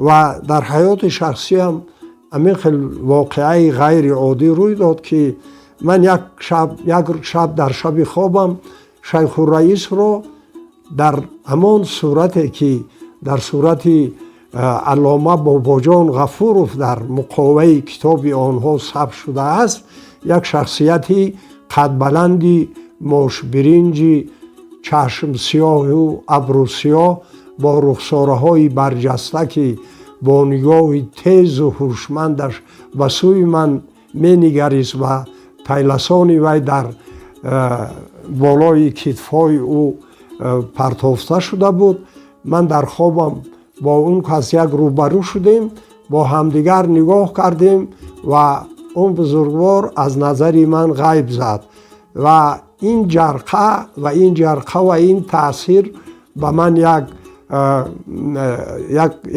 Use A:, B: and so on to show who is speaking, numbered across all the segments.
A: Ва дар ҳаёти шахсиам ҳамин хел воқеаи ғайриоддӣ рӯй дод, ки ман як шаб дар шаби хобам Шайхурраисро дар ҳамон сурате, ки дар сурати аллома Бобоҷон Ғафуров дар муқоваи китоби онҳо сабт шудааст, як шахсияти қадбаланди мошбиринҷи, чашмсиёҳу абрӯсиёҳ, бо рухсораҳои барҷаста, ки бо нигоҳи тезу ҳушмандаш ба сӯи ман менигарист ва тайласони вай дар болои китфҳои ӯ партофта шуда буд. Ман дар хобам бо он кас як рӯбарӯ шудем, бо ҳамдигар нигоҳ кардем ва он бузургвор аз назари ман ғайб зад. Ва ин ҷарқа ва ин ҷарқа ва ин таъсир ба ман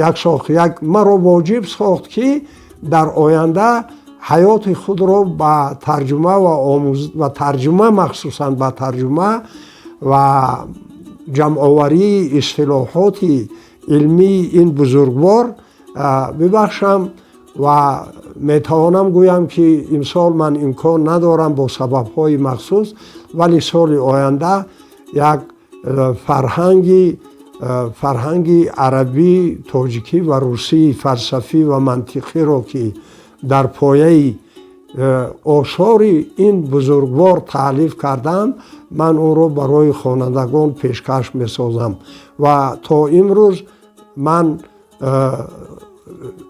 A: як сохт, як маро воҷиб сохт, ки дар оянда ҳаёти худро ба тарҷума ва омӯз ва тарҷума, махсусан ба тарҷума ва ҷамъоварии истилоҳоти илмии ин бузургвор бибахшам. Ва метавонам гӯям, ки имсол ман имкон надорам бо сабабҳои махсус, вале соли оянда як фарҳанги арабӣ, тоҷикӣ ва русии фалсафӣ ва мантиқиро, ки дар пояи осори ин бузургвор таълиф кардам, ман онро барои хонандагон пешкаш месозам. Ва то имрӯз ман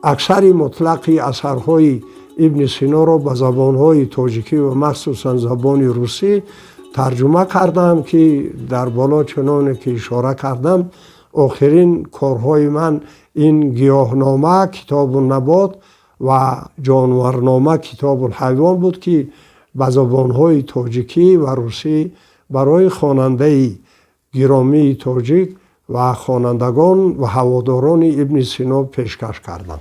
A: аксари мутлақи асарҳои Ибни Синоро ба забонҳои тоҷикӣ ва махсусан забони русӣ тарҷума кардам, ки дар боло чуноне ки ишора кардам, охирин корҳои ман ин Гиёҳнома, Китобу набот, ва Ҷонварнома, Китобулҳайвон буд, ки ба забонҳои тоҷикӣ ва русӣ барои хонандаи гиромии тоҷик ва хонандагон ва ҳаводорони Ибни Сино пешкаш кардам.